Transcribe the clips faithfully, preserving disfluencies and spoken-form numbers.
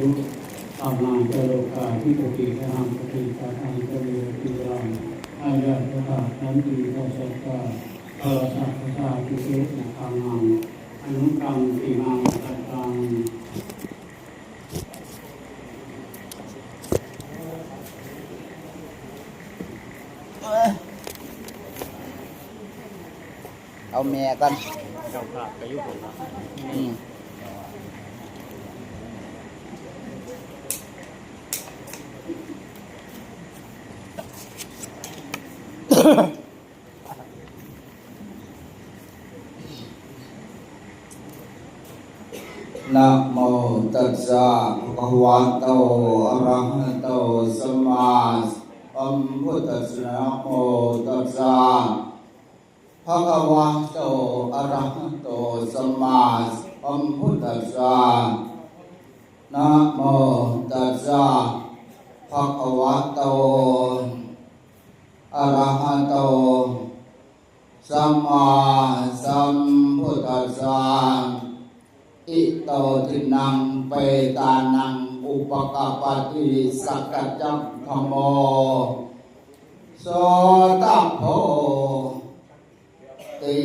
Taṃ naṃ ca rogā vipatigharaṃ paṭighātaṃ ca viratīkaram. Ayasmatā khantītā sattā bhavasā khatā pītena kaṃmaṃ anukampimaṃ sattaṃ. เอาแม่ก่อน เจ้าภาพก็อยู่ผม อืม Namo tassa bhagavato arahato sammāsambuddhassa. Namo tassa bhagavato arahato sammāsambuddhassa. Namo tassa bhagavato arahato sammāsambuddhassa. Ito dinnaṃ petānaṃ upakappati, sakkaccadhammo, sotabbo ti.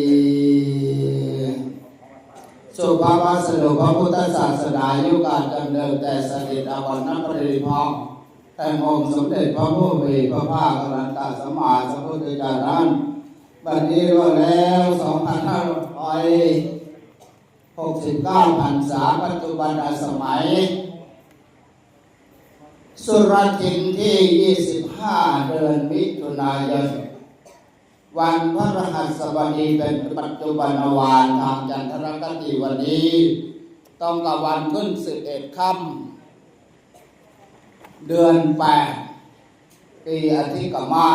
สุภาพสรุปพระพุทธศาสนา อายุการดำเนินแต่เสด็จอวรรณปรินิพพานแห่งองค์สมเด็จพระผู้มีพระภาคอรหันตสัมมาสัมพุทธเจ้านั้น บัดนี้ล่วงแล้ว สองพันห้าร้อยหกสิบเก้า พรรษา ปัจจุบันสมัย สุรทินที่ ยี่สิบห้า เดือนมิถุนายน วันพฤหัสบดี เป็นปัจจุบันวาน ทางจันทรคติวันนี้ ตรงกับวันขึ้น สิบเอ็ด ค่ำ เดือนแปด ปีอธิกมา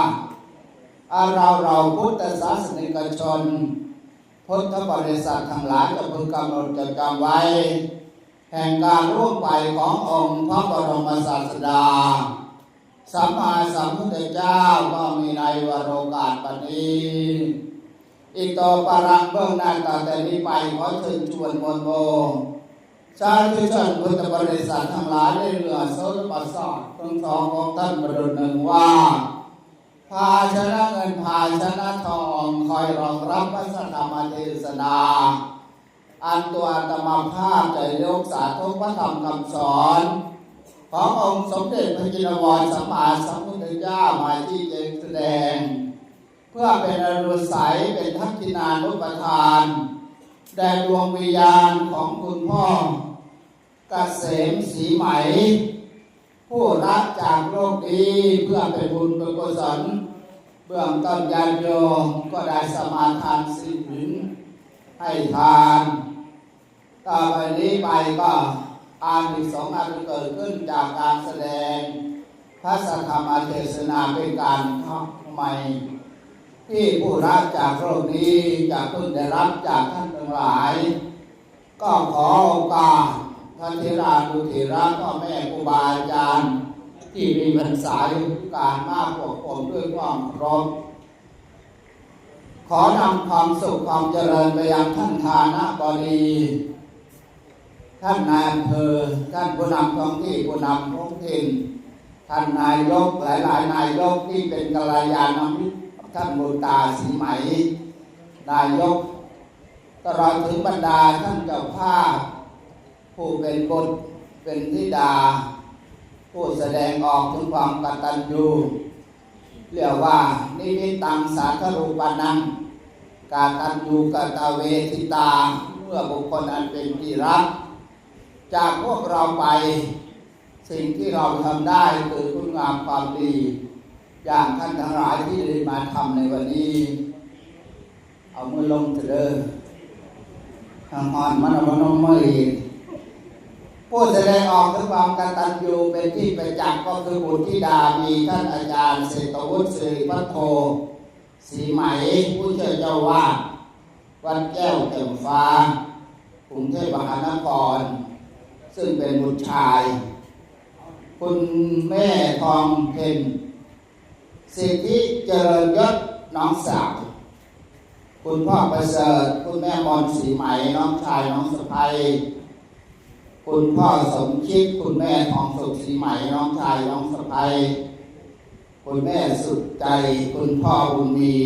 อาเราเราพุทธศาสนิกชน พุทธบริษัททั้งหลายจะพึงกำหนดจดจำไว้ แห่งการล่วงไปขององค์พระบรมศาสดา สัมมาสัมพุทธเจ้า ก็มีในวโรกาสบัดนี้ อิโตปะระ เบื้องหน้าต่อแต่นี้ไป ขอเชิญชวนมวลโม สาธุชนพุทธบริษัททั้งหลาย ได้เอื้ออาสรประสาททั้งสองของท่านประดุจหนึ่งว่า ภาชนะเงินภาชนะทอง คอยรองรับพระสัทธรรมเทศนา อันตัวอาตมาภาพจะยกสาธกพระธรรมคำสอน ขององค์สมเด็จพระจินวรสัมมาสัมพุทธเจ้า มาชี้แจงแสดง เพื่อเป็นอนุสัย เป็นทักขิณานุปทาน แด่ดวงวิญญาณของคุณพ่อเกษมศรีไหม ผู้ละจากโลกนี้ เพื่อเป็นบุญเป็นกุศล เบื้องต้นญาติโยมก็ได้สมาทานศีลให้ทาน ต่อไปนี้ไปก็อานิสงส์อันเกิดขึ้นจากการแสดงพระสัทธรรมเทศนา เป็นการทำใหม่ ที่ผู้ละจากโลกนี้จะเพิ่งได้รับจากท่านทั้งหลาย ก็ขอโอกาสพระเถรานุเถระ พ่อแม่ครูบาอาจารย์ ที่มีพรรษาอยู่การมากกว่าผมด้วยความเคารพ ขอนำความสุขความเจริญไปยังท่านฐานะบดี ท่านนายอำเภอ ท่านผู้นำท้องที่ ผู้นำท้องถิ่น ท่านนายก หลายๆ นายกที่เป็นกัลยาณมิตร ท่านบุญตาศรีไหม นายก ตลอดถึงบรรดาท่านเจ้าภาพ ผู้เป็นบุตรเป็นธิดา ผู้แสดงออกถึงความกตัญญู เรียกว่านิมิตตังสาธรูปานัง กตัญญูกตเวทิตา เมื่อบุคคลอันเป็นที่รักจากพวกเราไป สิ่งที่เราทำได้คือคุณงามความดี อย่างท่านทั้งหลายที่ได้มาทำในวันนี้ เอามือลงเถอะเด้อ ทางอ่อนมันเอามานมมาอีก ผู้แสดงออกถึงความกตัญญูเป็นที่ประจักษ์ก็คือบุตรธิดา มีท่านอาจารย์เศรษฐวุฒิ สิริพัทโท ศรีไหม ผู้ช่วยเจ้าวาดวัดแก้วแจ่มฟ้า กรุงเทพมหานคร ซึ่งเป็นบุตรชาย คุณแม่ทองเพ็ญ สิทธิเจริญยศ น้องสาว คุณพ่อประเสริฐ คุณแม่มนต์ศรีไหม น้องชายน้องสะใภ้ คุณพ่อสมคิด คุณแม่ทองสุข ศรีไหม น้องชายน้องสะใภ้ คุณแม่สุดใจ คุณพ่อบุญมี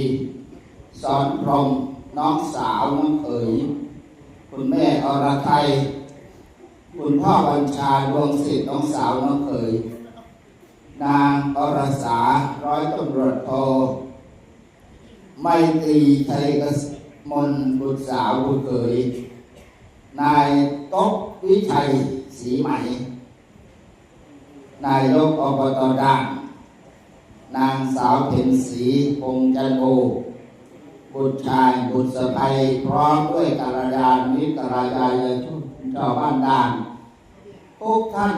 สอนพรหม น้องสาวน้องเขย คุณแม่อรไทย คุณพ่อบัญชา ดวงสิทธิ์ น้องสาวน้องเขย นางอรสา ร้อยตำรวจโท ไมตรี ชัยกมล บุตรสาวบุตรเขย นายกบวิชัย ศรีไหม นายกอบตด่าน นางสาวเพ็ญศรี พงษ์จันโอ บุตรชายบุตรสะใภ้ พร้อมด้วยกัลยาณมิตรกัลยาณชนชาวบ้านด่าน ทุกท่าน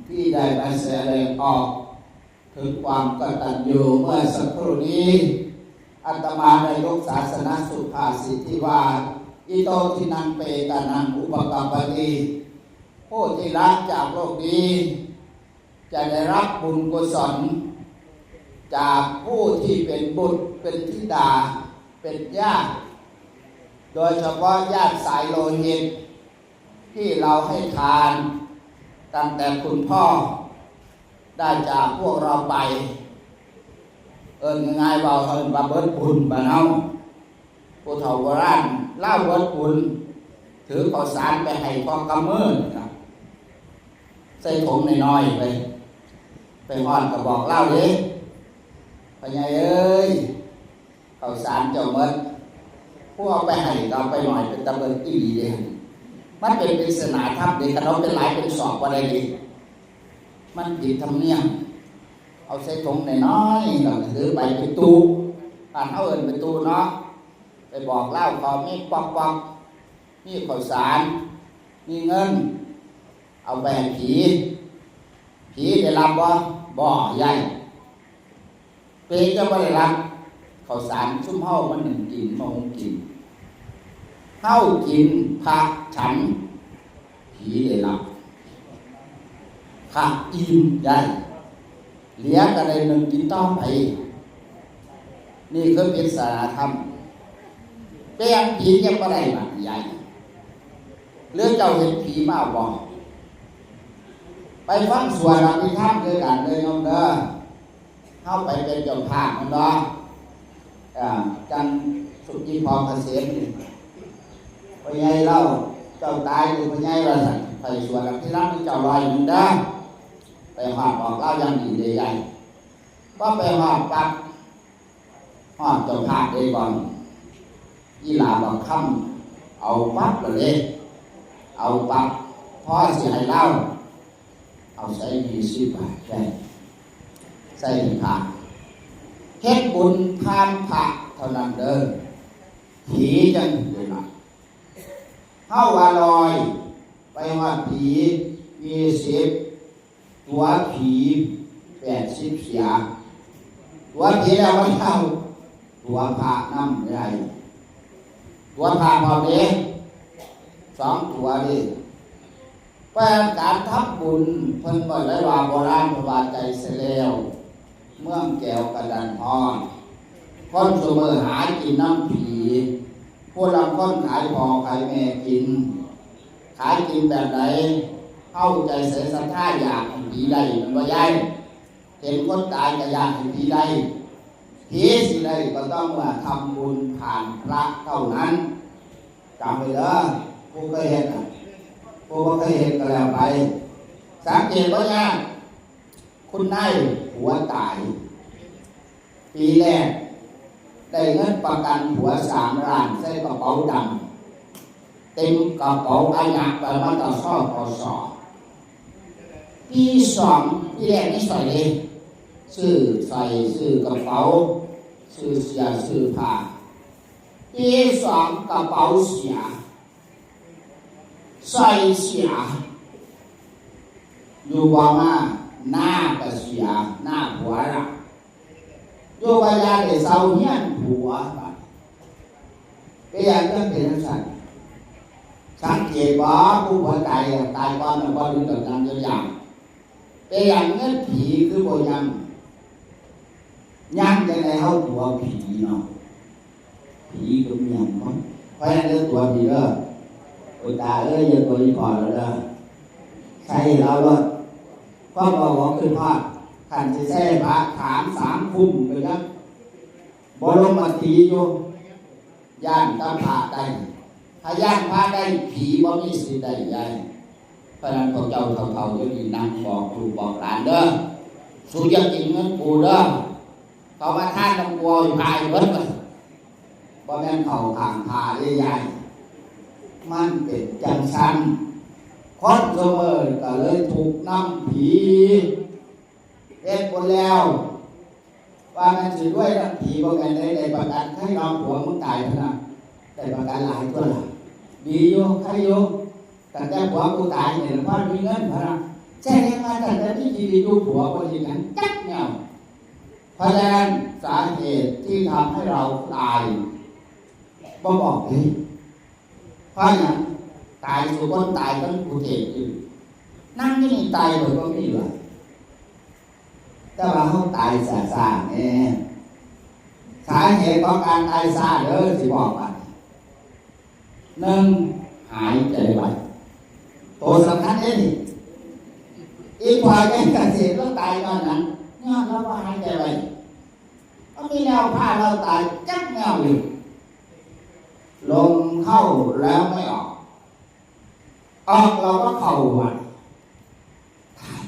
ที่ได้มาแสดงออกถึงความกตัญญู เมื่อสักครู่นี้ อาตมาได้ยกศาสนสุภาษิตที่ว่า อิโตทินังเปตานังอุปกัปปติ ผู้ที่ละจากโลกนี้ จะได้รับบุญกุศล จากผู้ที่เป็นบุตรเป็นธิดา เป็นญาติ โดยเฉพาะญาติสายโลหิต ที่เราให้ทาน ตั้งแต่คุณพ่อได้จากพวกเราไป เอิ้นง่ายๆว่าเอิ้นว่าเบิดบุญบาดเฮา ผู้เฒ่าโบราณลาวเบิดบุญ ถือข้าวสารไปให้พ่อกำมือนะ ใส่ถุงน้อยๆไป ไปฮอดก็บอกลาวเด้ พ่อใหญ่เอ้ย ข้าวสารเจ้าเบิด ผู้เอาไปให้ก็เอาไปหน่อย เป็นตาเบิดอีหลีเด้ มันเป็นปริศนาธรรมเด้ คันเอาเป็นหลายเป็นสอบบ่ได้เด้ มันผิดธรรมเนียม เอาใส่ถุงน้อยๆ แล้วก็ถือไปเป็นตู้ บ้านเฮาเอิ้นเป็นตู้เนาะ ไปบอกลาวเขามีปอกๆ มีข้าวสาร มีเงิน เอาไปให้ผี ผีได้รับบ่ บ่ ยาย เปรตก็บ่ได้รับ ข้าวสารซุมเฮามันหนึ่งกิน มาหุงกิน เฮากิน พระฉัน ผีได้รับ พระอิ่มได้ เหลือก็ได้หนึ่งกินต่อไป นี่คือปริศนาธรรม เป็นหยังผียังบ่ได้บัดใหญ่ หรือเจ้าเห็นผีมาบ่ ไปฟังสวดอภิธรรมด้วยกันเลยโยมเด้อ เฮาไปเป็นเจ้าภาพมันเนาะ อ่า จังสุจิพรเกษมนี่ พ่อใหญ่เล่า เจ้าตายอยู่พ่อใหญ่ว่าซั่น ไปสวดอภิธรรมเจ้าลอยหนึ่งเด้อ ไปฮอดบอกเล่าอย่างดีเลยใหญ่ พอไปฮอดปั๊บ ฮอดเจ้าภาพได้ก่อน อีหลาบักคำ เอาปั๊บเลยเด้ เอาปั๊บ พอสิให้เล่า เอาใส่ยี่สิบบาทได้ ใส่ให้พระ เฮ็ดบุญผ่านพระเท่านั้นเด้อ ผีจังอยู่ล่ะ เฮาว่าลอย ไปฮอดผียี่สิบ ตั๋วผีแปดสิบเสีย ตั๋วผีแล้วมันเอาตั๋วพระนำได้ ตั๋วพระพร้อมเด้ สองตั๋วเด้ แปลการทำบุญ เพิ่นบ่ได้ว่าโบราณเพิ่นว่าใจเสียแล้ว เมืองแก้วกระดานฮ้อน คนซุมื้อหากินนำผี ผู้ลางคนขายพ่อขายแม่กิน ขายกินแบบใด เฮาใจใสศรัทธาอยากให้ผีได้ มันบ่ย้าย เห็นคนตายก็อยากให้ผีได้ ผีสิได้ก็ต้องว่าทำบุญผ่านพระเท่านั้น จำไว้เด้อ ผู้เคยเฮ็ดน่ะ ผู้บ่เคยเฮ็ดก็แล้วไป สังเกตบ่ยาก คุณนายผัวตาย ปีแรก ได้เงินประกันผัวสามล้าน ใส่กระเป๋าดำ เต็มกระเป๋าอายักไปมาต่อซอกต่อสอ ปีสอง ปีแรกนี่ใส่เลย ซื้อใส่ ซื้อกระเป๋า ซื้อเสื้อ ซื้อผ้า ปีสองกระเป๋าเสีย ใส่เสีย อยู่บ่มา หน้าก็เสีย หน้าผัวละ อยู่บ่ยาได้เซาเฮียนผัวบัด เป็นหยังจังเป็นจังซั่น สังเกตบ่ ผู้ผัวตายอะ ตายก่อนน่ะบ่ลืมดอก ยังตัวอย่าง เป็นหยังเงินผีคือบ่ยัง ยังจังได๋เฮาตัวผีเนาะ ผีก็มีหยังเนาะ เพราะฉะนั้นเด้อตัวผีเด้อ โอ้ยตาเอ้ย อย่าตัวอีพ่อแล้วเด้อ ใช่แล้วรถความเบาของคือพลาดขันสิแท้พระถามสามคุ้มไปแล้วบ่ลงมาตีอยู่ ย่านกับพระได้ ถ้าย่านพระได้ ผีบ่มีสิทธิ์ได้ยาย เพราะนั้นพวกเจ้าเฒ่าๆอยู่นี่นั่งบอกลูกบอกหลานเด้อ สูอย่ากินเงินกูเด้อ เขามาทานน้ำกลัวอยู่ภายเบิดเลย บ่แม่นเข้าข้างพระเด้ยาย มันเป็นจังซั่น คนซุมื้อก็เลยทุกข์นำผี เฮ็ดบุญแล้ว ว่ามันสิรวยนำผี บ่แม่นได้ ได้ประกัน ใครลองผัวมึงตายเท่านั้น ได้ประกันหลายตัวล่ะ ดีอยู่ ใครอยู่ ตั้งแต่ผัวกูตายนี่ล่ะ พอมีเงินพะนะ แสดงว่าตั้งแต่มีชีวิตอยู่ผัวบ่เฮ็ดหยังจักแนว เพราะฉะนั้นสาเหตุที่ทำให้เราตาย บ่บอกเด้ เพราะหยัง ตายสู่คนตายทั้งผู้เทศอยู่ นั่งอยู่นี่ตายโดยบ่มีเหลือ แต่ว่าเฮาตายช้าๆแน่ สาเหตุของการตายช้าเด้อ สิบอกว่า หนึ่ง หายใจไว ตัวสำคัญเด้นี่ อีกฝ่ายแม่งเกษตรแล้วตายตอนนั้น ย้อนเราบ่หายใจไว มันมีแนวพาเราตายจักแนวอยู่ ลมเข้าแล้วไม่ออก ออกเราก็เข้าใหม่ ตาย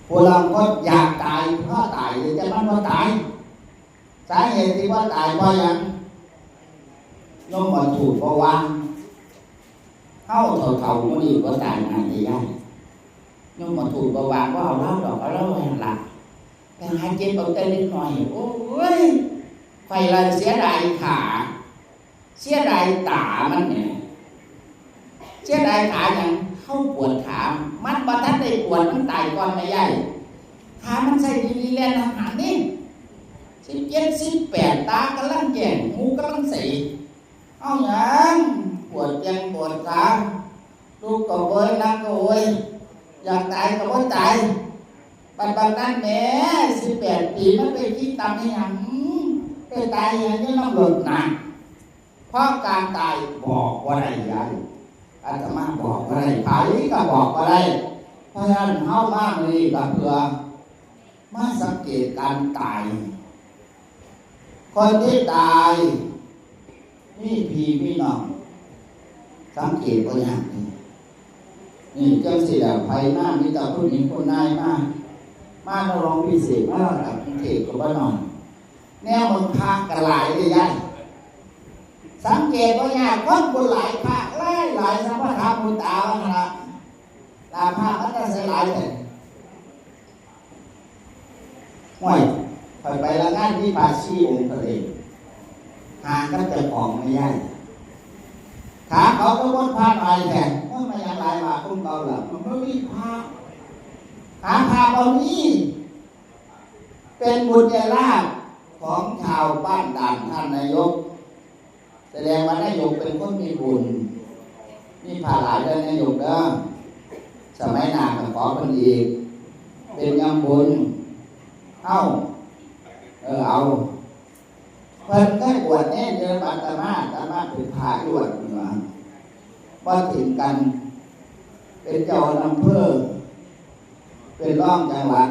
ผู้ลางคนอยากตายเพราะตาย แต่มันบ่ตาย สาเหตุที่ว่าตายเพราะหยัง ยมทูตบ่ว่าง เฮาเฒ่าๆมื้อนี้บ่ตายง่ายเด้ยาย ยมทูตบ่ว่าง บ่เอาลาวดอก เอาลาวไว้หั่นล่ะ ไปหาเจ็บเอาแต่เล็กน้อย โอ้ย ข้อยละเสียดายขา เสียดายตามันแหม เสียดายขาหยัง เฮาปวดขา มันบ่ทันได้ปวด มันตายก่อนแม่ยาย ขามันใส่ดีๆแล่นหันๆนี่ สิบเจ็ด สิบแปด ตากำลังแจ้ง หูกำลังใส เอาหยัง ปวดแข้งปวดขา ลุกก็เว้ย นั่งก็เว้ย อยากตายก็บ่ตาย บัดบัดนั้นแหม สิบแปด ปีมันไปคิดตำอีหยัง ไปตายอีหยังอยู่นำรถนะ เพราะการตายบอกบ่ได้ยาย อาตมาบอกบ่ได้ ไผก็บอกบ่ได้ เพราะฉะนั้นเฮามามื้อนี้ก็เพื่อ มาสังเกตการตาย คนที่ตาย มีพี่มีน้อง สังเกตบ่ยากนี่ นี่จังซี่แหละ ไผมา มีแต่ผู้หญิงผู้นายมา มานำรองวิเศษ มาจากกรุงเทพฯก็บ่น้อย แนวมันพระก็หลายเด้ยาย สังเกตบ่ยาก คนบุญหลาย พระหลายหลาย สมถะบุญตาว่าหั่นล่ะ ลาพระมันจะใส่หลายแท้ ห้วย ข้อยไปละงานมีพระสี่องค์เท่านั้น ห่างกับเจ้าของแม่ยาย ถามเขาก็บ่พระหลายแท้ มันมาหยังหลายว่าคนเก่าล่ะ มันบ่มีพระ หาพระบ่มี เป็นบุญญาลาภของชาวบ้านด่านท่านนายก แสดงว่านายกเป็นคนมีบุญ มีพระหลายเด้อนายกเด้อ สมัยหน้าก็ขอเพิ่นอีก เป็นยามบุญ เอ้า เออ เอา เพิ่นเคยบวชเนรอยู่อาตมา อาตมาเป็นพระอยู่วัดนี่หว่า บ่ถิ้มกัน เป็นเจ้าอำเภอ เป็นรองจังหวัด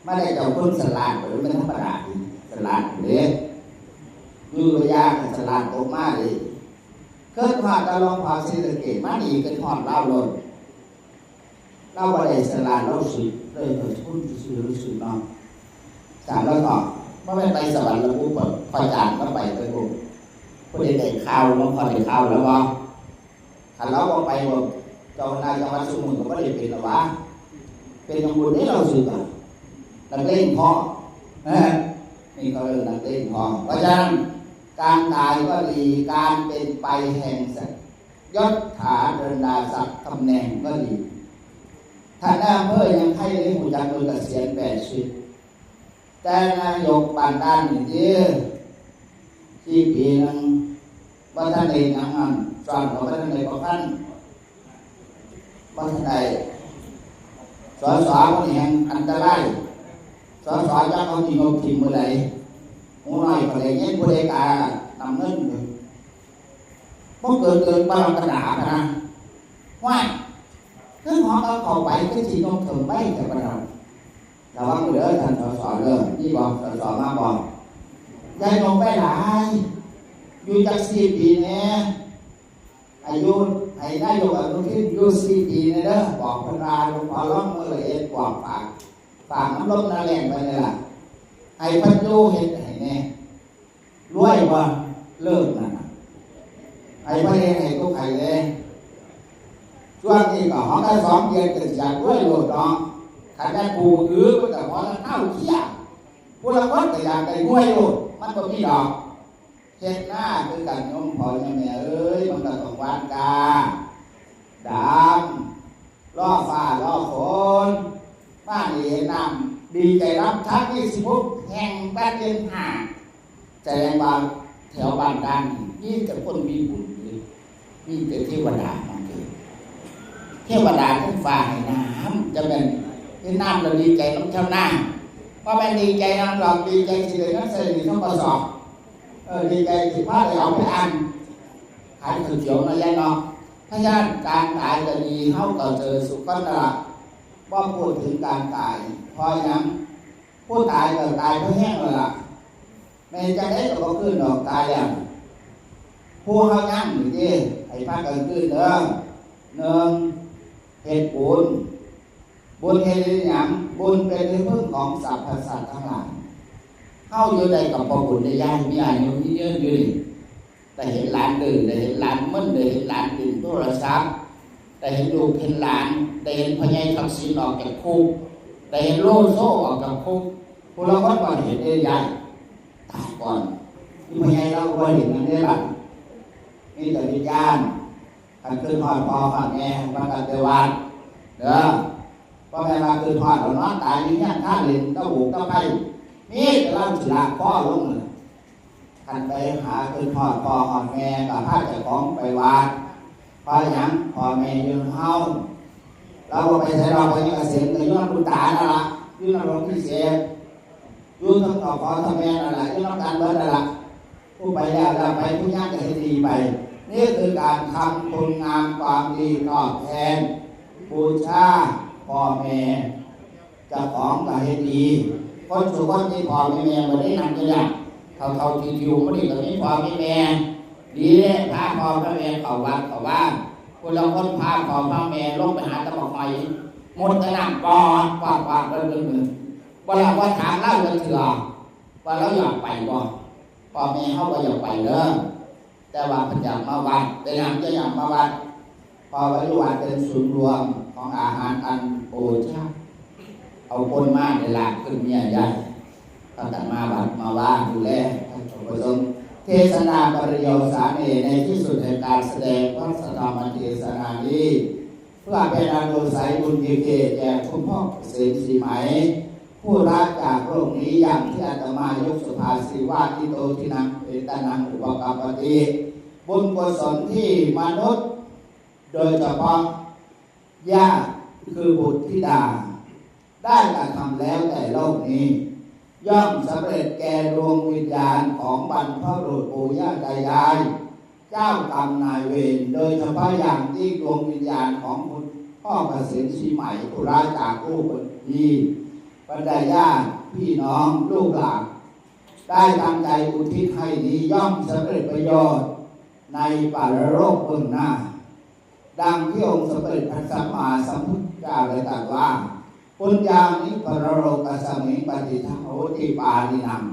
มาได้เจ้าคนสลาด บ่แม่นธรรมดาเด้ สลาดเด้ อยู่ระยะสลาดตกมาเด้ คิดฮอดแต่หลวงพ่อศรีสะเกษ มานี่คิดฮอดลาวโลด ลาวบ่ได้สลาด ลาวสึก เลยเกิดทุนซื่อๆ ลาวสึกเนาะ สามลาวตอบ บ่แม่นไปสวรรค์แล้วปุ๊บ พระอาจารย์ก็ไป ไปปุ๊บ ผู้ใดได้ข่าว หลวงพ่อได้ข่าวแล้วบ่ คันลาวบ่ไป บ่ เจ้าคณะจังหวัดซุมื้อก็บ่ได้เป็นแล้ววะ เป็นจังบุญนี่ลาวสึกอะ นักเลงพอ เออ นี่เขาเรียกนักเลงพอ เพราะฉะนั้น การตายก็ดี การเป็นไปแห่งสัก ยศถาบรรดาศักดิ์ตำแหน่งก็ดี ท่านนายอำเภอยังใครได้รู้จัก เพิ่นเกษียณแปดสิบ แต่นายกบ้านด่านนี่ติ สี่ปีหนึ่ง บ่ทันได้หยังนั่น ซ่อนก็บ่ทันได้ประกัน บ่ทันได้ สส คนนี้แห่งอันตราย สส จักเขาสิยกถิ่มมื้อใด หนูน้อยก็ได้ยินผู้ใดกาน้ำเงินอยู่ บ่เกิดเกิดปรกฎาคมนะ ว้าย คือหอเอาเข้าไปคือสิยกเถิงไว้แต่บ่ได้ ระวังเด้อท่าน สส เด้อ มีบ่ สส มาบ่ อย่ายกไปหลาย อยู่จักสี่ปีแหน่ อายุ ให้นายกอนุทินอยู่สี่ปีแหน่เด้อ บอกเพิ่นว่า หลวงพ่อรองเมืองร้อยเอ็ด บอกฝาก ฝากน้ำลมน้ำแรงไปนี่ล่ะ ให้เพิ่นอยู่เฮ็ดให้แหน่ รวยบ่ เลิกนั่นน่ะ ให้เพิ่นเฮ็ดให้ทุกข์ให้แหน่ ช่วงนี้ก็หอละสองเดือนก็สิอยากรวยโลดเนาะ คันแม่นผู้อื่นมันก็หอละเท่าเทียม ผู้ละคนก็อยากได้รวยโลด มันบ่มีดอก เฮ็ดนาคือกันโยมพ่อโยมแม่เอ้ย มันก็ต้องหว่านกล้า ดำ รอฟ้ารอฝน มานี่เห็นน้ำ ดีใจนำ ทางนี้สิบหกแห่ง บ้านเรือนห้า แสดงว่าแถวบ้านด้านนี้มีแต่คนมีบุญอยู่ มีแต่เทวดามาเกิด เทวดาขึ้นฟ้าให้น้ำ จะแม่นเห็นน้ำแล้วดีใจนำชาวนา บ่แม่นดีใจนำดอก ดีใจสิได้เงินใส่หนี้ ธ.ก.ส. เออ ดีใจสิพาได้เอาไปอัน ขายก๋วยเตี๋ยวเนาะยายเนาะ พยานการตายก็ดี เฮาก็เจอสุขกันนั่นล่ะ บ่พูดถึงการตาย เพราะหยัง ผู้ตายก็ตายเพราะแห้งแล้วล่ะ แม่นจั่งใดก็บ่คืนดอก ตายแล้ว ผู้เฮายังอยู่เด้ ให้พากันคืนเด้อ หนึ่ง เฮ็ดบุญ บุญเฮ็ดอีหยัง บุญเป็นที่พึ่งของสรรพสัตว์ทั้งหลาย เฮาอยู่ได้กับพระบุญได้ยาย มีอายุมียืนอยู่นี่ ได้เห็นหลานดื้อ ได้เห็นหลานมึน ได้เห็นหลานเล่นโทรศัพท์ ได้เห็นลูกเห็นหลาน ได้เห็นพ่อใหญ่ทักษิณออกจากคุก ได้เห็นโลโซออกจากคุก ผู้ลางคนก็เห็นได้ยาย ตายก่อน นี่พ่อใหญ่เราบ่เห็นกันได้ล่ะ มีแต่วิญญาณ คันคิดฮอดพ่อฮอดแม่ ให้พากันไปวัด เด้อ บ่แม่นว่าคิดฮอดแล้วนอนตายอยู่เรือนคาเรือน ตะโหกตะไคร้ มีแต่ลาวสิลากคอลงเลย คันไปหาคิดฮอดพ่อฮอดแม่ ก็พาเจ้าของไปวัด เพราะหยัง พ่อแม่อยู่นำเฮา ลาวบ่ไปไสดอก พ่อใหญ่เกษมก็อยู่นำคุณตานั่นล่ะ อยู่นำหลวงพี่เสก อยู่ทั้งพ่อทั้งแม่นั่นล่ะ อยู่นำกันเบิดนั่นล่ะ ผู้ไปแล้วแล้วไป ผู้ยังก็เฮ็ดดีไป นี่คือการทำคุณงามความดีตอบแทน บูชาพ่อแม่ เจ้าของก็เฮ็ดดี คนสู่คนมีพ่อมีแม่บ่ได้นั่งอยู่เนี่ย เฒ่าๆ ทิ่วๆ มื้อนี้ก็มีพ่อมีแม่ ดีเด้ พาพ่อพาแม่เข้าวัดเข้าวา ผู้ลางคนพาพ่อพาแม่ลงไปหาตะบักหอย หมดแต่น้ำปอดปอดปอดเบิ่งๆ บ่ล่ะ บ่ถามลาวจักเทื่อ ว่าลาวอยากไปบ่ พ่อแม่เฮาบ่อยากไปเด้อ แต่ว่าเพิ่นอยากมาวัด เป็นหยังจะอยากมาวัด เพราะว่าอยู่วัดเป็นศูนย์รวมของอาหารอันโอชา เอาคนมาได้ลากขึ้นเมียใหญ่ พากันมาวัดมาว่าดูแลพระสงฆ์ เทศนาปริโยสาเน ในที่สุดแห่งการแสดงพระธรรมเทศนานี้ เพื่อเป็นอนุสัยบุญกิเกตแก่คุณพ่อเกษมศรีไหม ผู้ละจากโลกนี้ อย่างที่อาตมายกสุภาษิตว่า อิโตทินังเปตานังอุปกัปปติ บุญกุศลที่มนุษย์ โดยเฉพาะญาติคือบุตรธิดา ได้กระทำแล้วแต่โลกนี้ ย่อมสำเร็จแก่ดวงวิญญาณของบรรพบุรุษปู่ย่าตายาย เจ้ากรรมนายเวร โดยเฉพาะอย่างยิ่งดวงวิญญาณของคุณพ่อเกษมศรีไหม ผู้ละจากลูกคนดี บรรดาญาติพี่น้องลูกหลาน ได้ตั้งใจอุทิศให้นี้ ย่อมสำเร็จประโยชน์ในปรโลกเบื้องหน้า ดังที่องค์สมเด็จพระสัมมาสัมพุทธเจ้าได้ตรัสว่า ปุญญานิปรโลกัสมิง ปฏิทังโหติปานินัง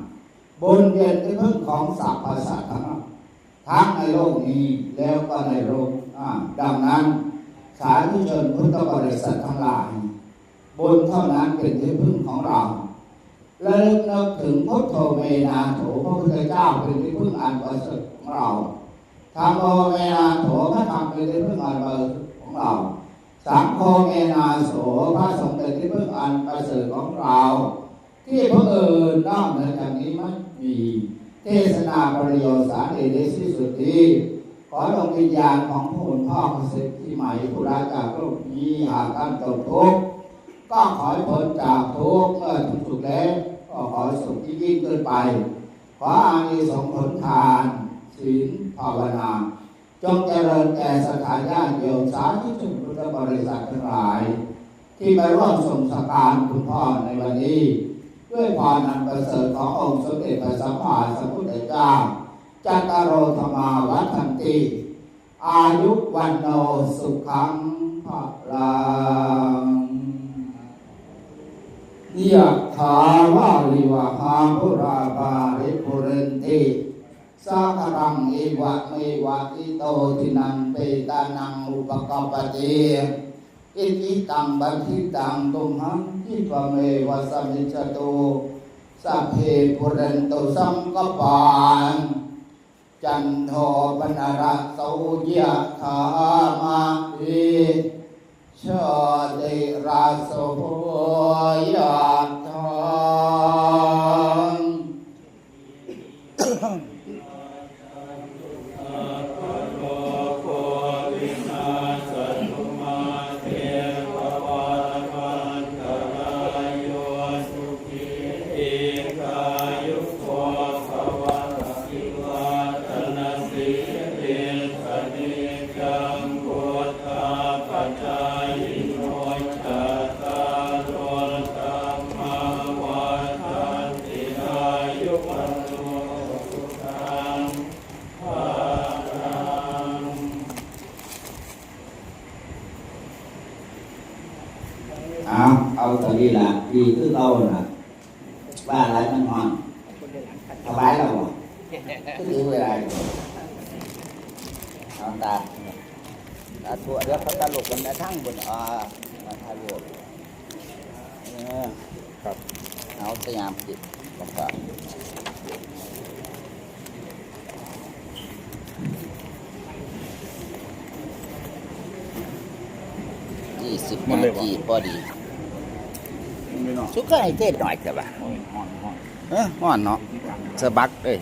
บุญเป็นที่พึ่งของสรรพสัตว์ทั้งหลาย ทั้งในโลกนี้แล้วก็ในโลกหน้า ดังนั้น สาธุชนพุทธบริษัททั้งหลาย บุญเท่านั้นเป็นที่พึ่งของเรา ระลึกนึกถึงพุทโธเมนาโถ พระพุทธเจ้าเป็นที่พึ่งอันประเสริฐของเรา ธัมโมเมนาโถ พระธรรมเป็นที่พึ่งอันประเสริฐของเรา สังโฆเมนาโถ พระสงฆ์เป็นที่พึ่งอันประเสริฐของเรา ที่พึ่งอื่นนอกเหนือจากนี้ไม่มี เทศนาปริโยสาเอเดสิสุทธิ ขอดวงวิญญาณของพระคุณพ่อเศรษฐีใหม่ผู้ละจากโลกนี้ หากท่านตกทุกข์ ก็ขอให้พ้นจากทุกข์ เมื่อถึงสุขแล้ว ก็ขอให้สุขยิ่งๆขึ้นไป ขออานิสงส์ผลทาน ศีลภาวนา จงเจริญแก่ศรัทธาญาติโยมสาธุชนพุทธบริษัททั้งหลาย ที่มาร่วมส่งสักการคุณพ่อในวันนี้ ด้วยพรอันประเสริฐขององค์สมเด็จพระสัมมาสัมพุทธเจ้า จัตตาโรธรรมาวัฒนติ อายุวันโนสุขังพลัง ยะถาวาริวหาปุราปาริปุเรนติ สาคารังเอวะเมวะอิโตทินังเปตานังอุปกปปติ อิจิตังบันทิตังตุมหังคิปะเมวะสมิจจตุ สัพเพปุเรนตุสังกปา จันโทปนรสโสยะถามะวิโชติรสโสยะถา เอา เอาตัวนี้ล่ะ ดีคือเก่าน่ะ ว่าอะไรมันฮ้อน สบายแล้วบ่ คือถือเวลาอยู่ เอาตา สาธุ เดี๋ยวเขาตลกกันนะทั้งบน อ่า มาถ่ายรูป เออ ครับ เอาสยามจิตหลวงพ่อ ยี่สิบนาทีพอดี มันไม่นอก สุกให้เทศหน่อยเถอะวะ ฮ้อนฮ้อน เออ ฮ้อนเนาะ สะบักเอ้ย